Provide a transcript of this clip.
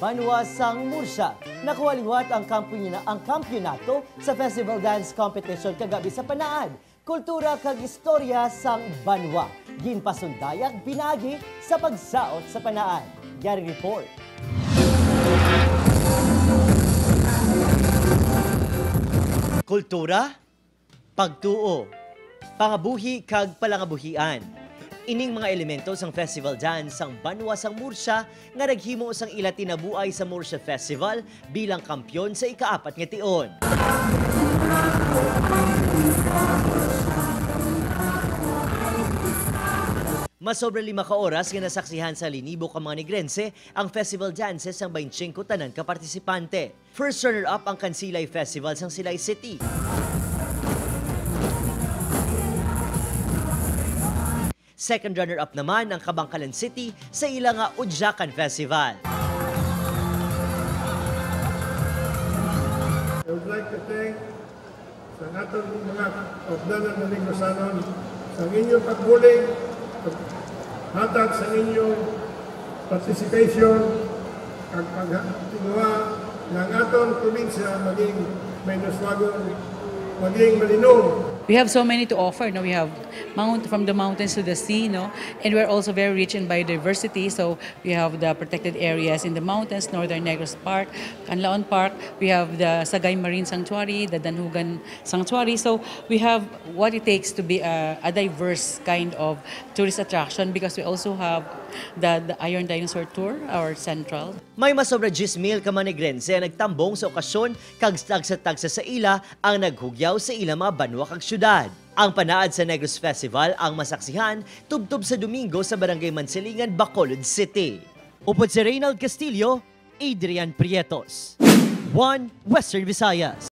Banwa sang Murcia. Nakuha liwat ang kampyonato sa Festival Dance Competition kagabi sa Panaad. Kultura kag istorya sang Banwa. Ginpasundayak binagi sa pagsaot sa Panaad. Gary report. Kultura, pagtuo, pangabuhi kag palangabuhian. Ining mga elemento sang Festival Dance sang Banwa sang Murcia nga naghimo sang ila tinabuay sa Murcia Festival bilang kampyon sa ikaapat nga tion. Masobra 5 ka oras nga nasaksihan sa linibo ka mga Negrense ang festival dances sang 25 tanan ka partisipante. First runner-up ang Kansilay Festival sang Silay City. Second runner-up naman ang Kabankalan City sa ilang Udjakan Festival. I would like to thank sa atong mga kaupdanan ng Negrosanon sa inyong pagbulig, hatag sa inyong participation at pagtinguha ng atong probinsya maging may nuswagon, maging malinong. We have so many to offer. No? We have from the mountains to the sea, no? And we're also very rich in biodiversity. So we have the protected areas in the mountains, Northern Negros Park, Canlaon Park. We have the Sagay Marine Sanctuary, the Danjugan Sanctuary. So we have what it takes to be a diverse kind of tourist attraction because we also have the Iron Dinosaur Tour, our central. May masobra 10,000 ka mga Negrense ang nagtambong sa okasyon kag tagsa-tagsa sa ila ang naghugyaw sa ila mga banwa kag syudad. Ang Panaad sa Negros Festival ang masaksihan tubtob sa Domingo sa Barangay Mansilingan, Bacolod City. Upod si Reynald Castillo, Adrian Prietos. 1 Western Visayas.